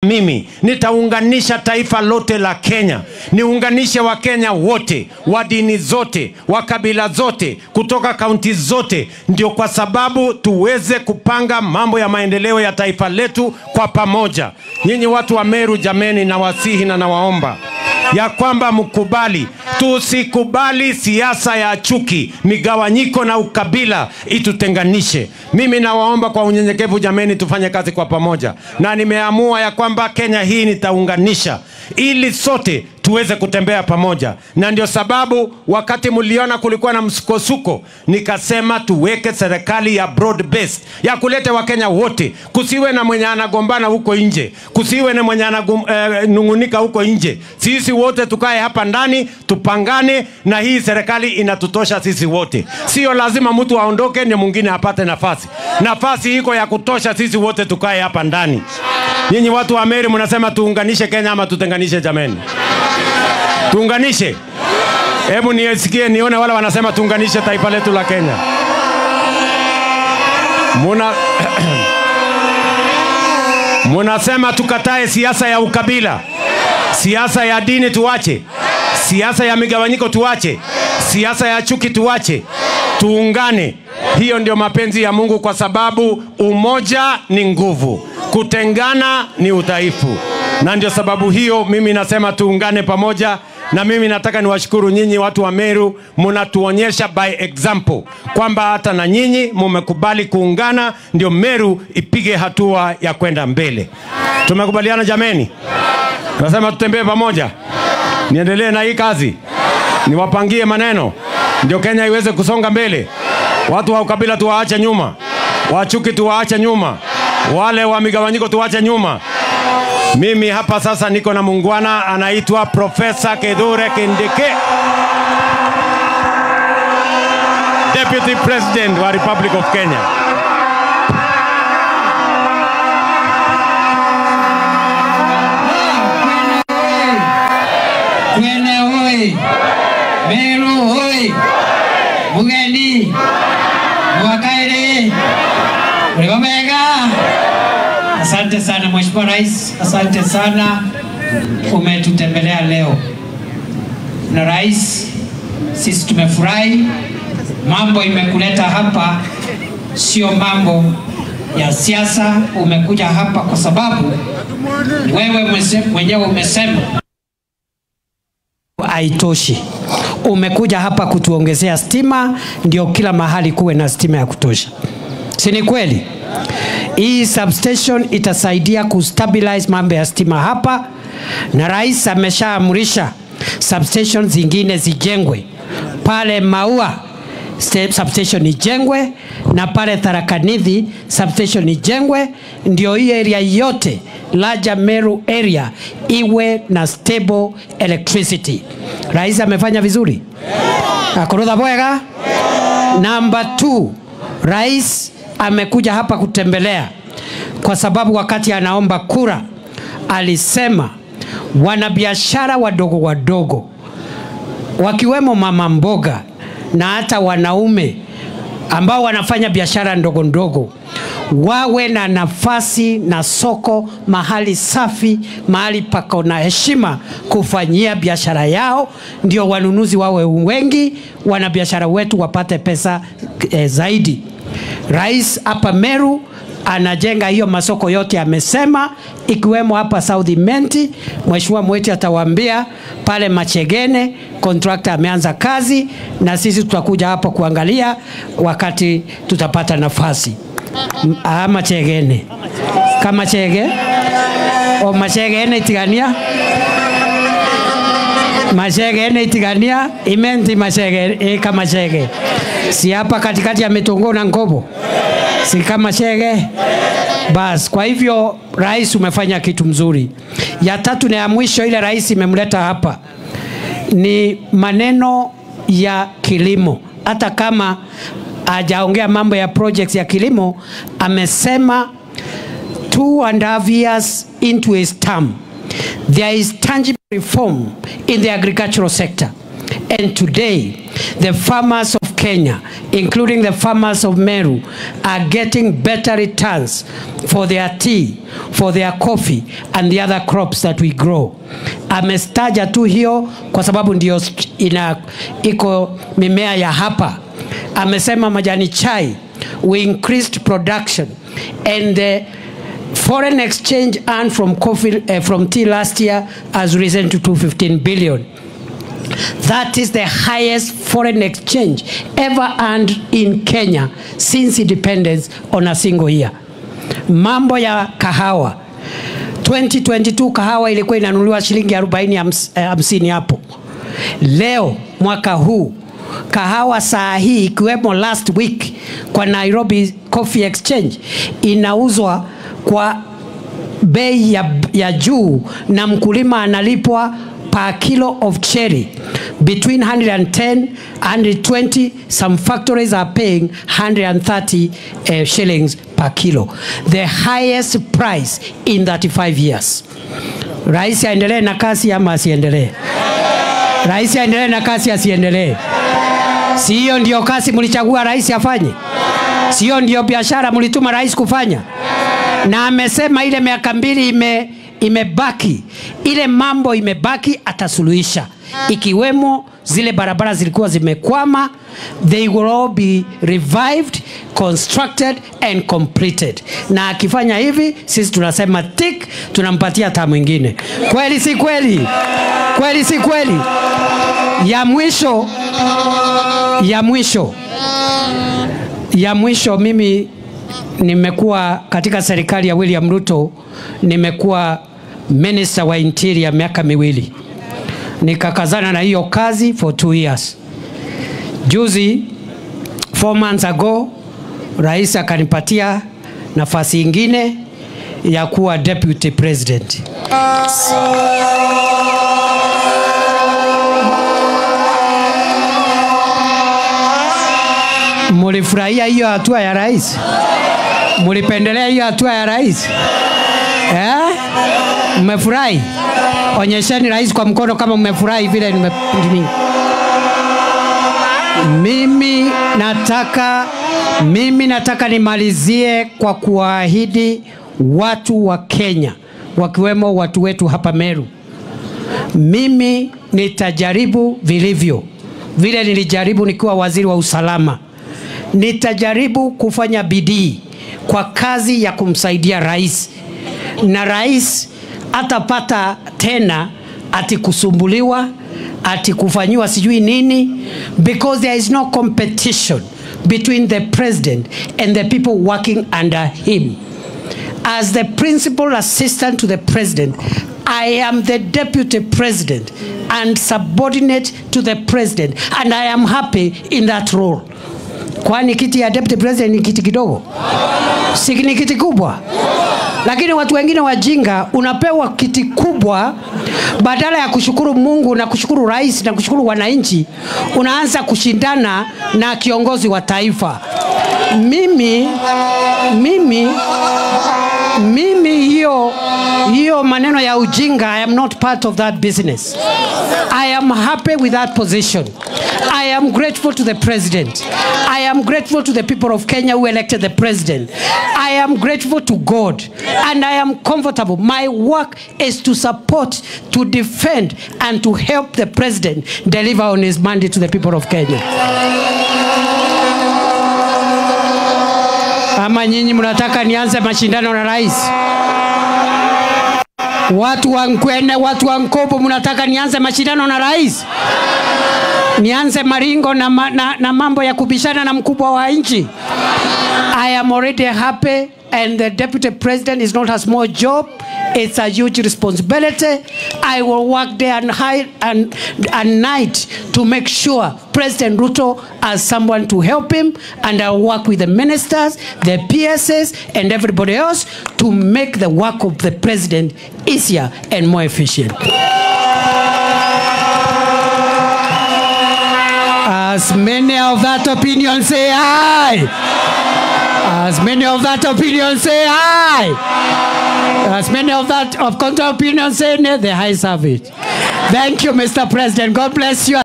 Mimi nitaunganisha taifa lote la Kenya, niunganishe Wakenya wote wa dini zote, wa kabila zote, kutoka kaunti zote, ndio kwa sababu tuweze kupanga mambo ya maendeleo ya taifa letu kwa pamoja. Nyinyi watu wa Meru, jameni, nawasihi na nawaomba ya kwamba mkubali, tusikubali siasa ya chuki, migawanyiko na ukabila itutenganishe. Mimi nawaomba kwa unyenyekevu jameni, tufanye kazi kwa pamoja, na nimeamua ya kwamba Kenya hii nitaunganisha ili sote tuweze kutembea pamoja. Na ndio sababu wakati mliona kulikuwa na msukosuko, nikasema tuweke serikali ya broad based ya kuleta Wakenya wote, kusiwe na mwenye anagombana huko nje, kusiwe na mwenye ananungunika huko nje. Sisi wote tukae hapa ndani, tupangane, na hii serikali inatutosha sisi wote. Sio lazima mtu aondoke ndio mwingine apate nafasi. Nafasi iko ya kutosha, sisi wote tukae hapa ndani. Nyinyi watu wa Meru mnasema tuunganishe Kenya ama tutenganishe jameni? Tuunganishe. Hebu nisikie nione wale wanasema tuunganishe taifa letu la Kenya. Munasema tukatae siasa ya ukabila, siasa ya dini tuache, siasa ya migawanyiko tuache, siasa ya chuki tuache, tuungane. Hiyo ndio mapenzi ya Mungu, kwa sababu umoja ni nguvu, kutengana ni udhaifu. Na ndio sababu hiyo mimi nasema tuungane pamoja. Na mimi nataka niwashukuru nyinyi watu wa Meru, mnatuonyesha by example kwamba hata na nyinyi mmekubali kuungana, ndio Meru ipige hatua ya kwenda mbele. Tumekubaliana jameni? Nasema tutembee pamoja. Niendelee na hii kazi, niwapangie maneno ndio Kenya iweze kusonga mbele. Watu wa ukabila tuwaache nyuma, wachuki tuwaache nyuma, wale wa migawanyiko tuwaache nyuma. Mimi hapa sasa niko na muungwana anaitwa Profesa Kithure Kindiki, Deputy President wa Republic of Kenya. Kwene hoi, Meru hoi, Mugeni, Mwakaire, Mega. Asante sana Mheshimiwa Rais, asante sana umetutembelea leo. Na Rais, sisi tumefurahi, mambo imekuleta hapa sio mambo ya siasa, umekuja hapa kwa sababu wewe mwenyewe umesema haitoshi. Umekuja hapa kutuongezea stima, ndio kila mahali kuwe na stima ya kutosha. Si ni kweli? Hii substation itasaidia kustabilize mambo ya stima hapa, na Rais ameshaamrisha substation zingine zijengwe. Pale Maua substation ijengwe, na pale Tharaka Nithi substation ijengwe, ndio hii area yote larger Meru area iwe na stable electricity. Rais amefanya vizuri? Akorotha bwega? Number 2, Rais amekuja hapa kutembelea kwa sababu wakati anaomba kura alisema wanabiashara wadogo wadogo wakiwemo mama mboga na hata wanaume ambao wanafanya biashara ndogo ndogo wawe na nafasi na soko mahali safi, mahali pako na heshima kufanyia biashara yao, ndio wanunuzi wawe wengi, wanabiashara wetu wapate pesa zaidi. Rais hapa Meru anajenga hiyo masoko yote amesema, ikiwemo hapa South Imenti. Mheshimiwa Mweti atawaambia pale Machegene contractor ameanza kazi, na sisi tutakuja hapo kuangalia wakati tutapata nafasi. Machegene kama chege o Machegene itigania, Machegene itigania Imenti Machege kama chege, si hapa katikati ya Mitungo na Ngobo, si kama chege. Bas, kwa hivyo Rais umefanya kitu mzuri. Ya tatu na ya mwisho ile Rais imemleta hapa ni maneno ya kilimo. Hata kama hajaongea mambo ya projects ya kilimo, amesema 2.5 years into his term there is tangible reform in the agricultural sector, and today the farmers of Kenya, including the farmers of Meru, are getting better returns for their tea, for their coffee and the other crops that we grow. Amestaja tu hiyo kwa sababu ndio ina iko mimea ya hapa. Amesema majani chai, we increased production and the foreign exchange earned from coffee, from tea last year has risen to 215 billion. That is the highest foreign exchange ever earned in Kenya since independence on a single year. Mambo ya kahawa. 2022 kahawa ilikuwa inanunuliwa shilingi 40 50 hapo. Leo mwaka huu kahawa saa hii ikiwemo last week kwa Nairobi Coffee Exchange inauzwa kwa bei ya juu, na mkulima analipwa per kilo of cherry between 110 and 120. Some factories are paying 130 shillings per kilo, the highest price in 35 years. Rais aendelee na kasi ama asiendelee? Rais aendelee na kasi asiendelee? Si hiyo ndio kasi mlichagua rais afanye? Sio ndio biashara mlituma rais kufanya? Na amesema ile miaka 2 imebaki, ile mambo imebaki atasuluhisha, ikiwemo zile barabara zilikuwa zimekwama. They will all be revived, constructed and completed. Na akifanya hivi, sisi tunasema tik, tunampatia taa mwingine. Kweli si kweli? Kweli si kweli? Ya mwisho, mimi nimekuwa katika serikali ya William Ruto, nimekuwa minister wa interior miaka 2. Nikakazana na hiyo kazi for 2 years. Juzi 4 months ago, rais akanipatia nafasi ingine ya kuwa deputy president. Mulifurahia hiyo hatua ya rais? Mulipendelea hiyo hatua ya rais? Mmefurahi? Onyesheni rais kwa mkono kama mmefurahi vile nime. Mimi nataka nimalizie kwa kuahidi watu wa Kenya, wakiwemo watu wetu hapa Meru. Mimi nitajaribu vilivyo vile nilijaribu nikiwa waziri wa usalama. Nitajaribu kufanya bidii kwa kazi ya kumsaidia rais. Na rais atapata tena ati kusumbuliwa, ati kufanyiwa sijui nini, because there is no competition between the president and the people working under him. As the principal assistant to the president, I am the deputy president and subordinate to the president, and I am happy in that role. Kwani kiti ya deputy president ni kiti kidogo? Si ni kiti kubwa? Lakini watu wengine wajinga, unapewa kiti kubwa, badala ya kushukuru Mungu na kushukuru rais na kushukuru wananchi, unaanza kushindana na kiongozi wa taifa. Mimi hiyo maneno ya ujinga, I am not part of that business. I am happy with that position. I am grateful to the president. I am grateful to the people of Kenya who elected the president. I am grateful to God, and I am comfortable. My work is to support, to defend, and to help the president deliver on his mandate to the people of Kenya. Ama nyinyi mnataka nianze mashindano na rais? Watu wa Nkwene, watu wa Nkobo, mnataka nianze mashindano na rais? Nianze maringo na mambo ya kubishana na mkubwa wa nchi? I am already happy, and the deputy president is not a small job. It's a huge responsibility. I will work day and night to make sure President Ruto has someone to help him, and I'll work with the ministers, the PSs, and everybody else to make the work of the president easier and more efficient. As many of that opinion say aye. As many of that opinion say aye. As many of that of counter opinion say nay, the high service. Thank you, Mr. President. God bless you.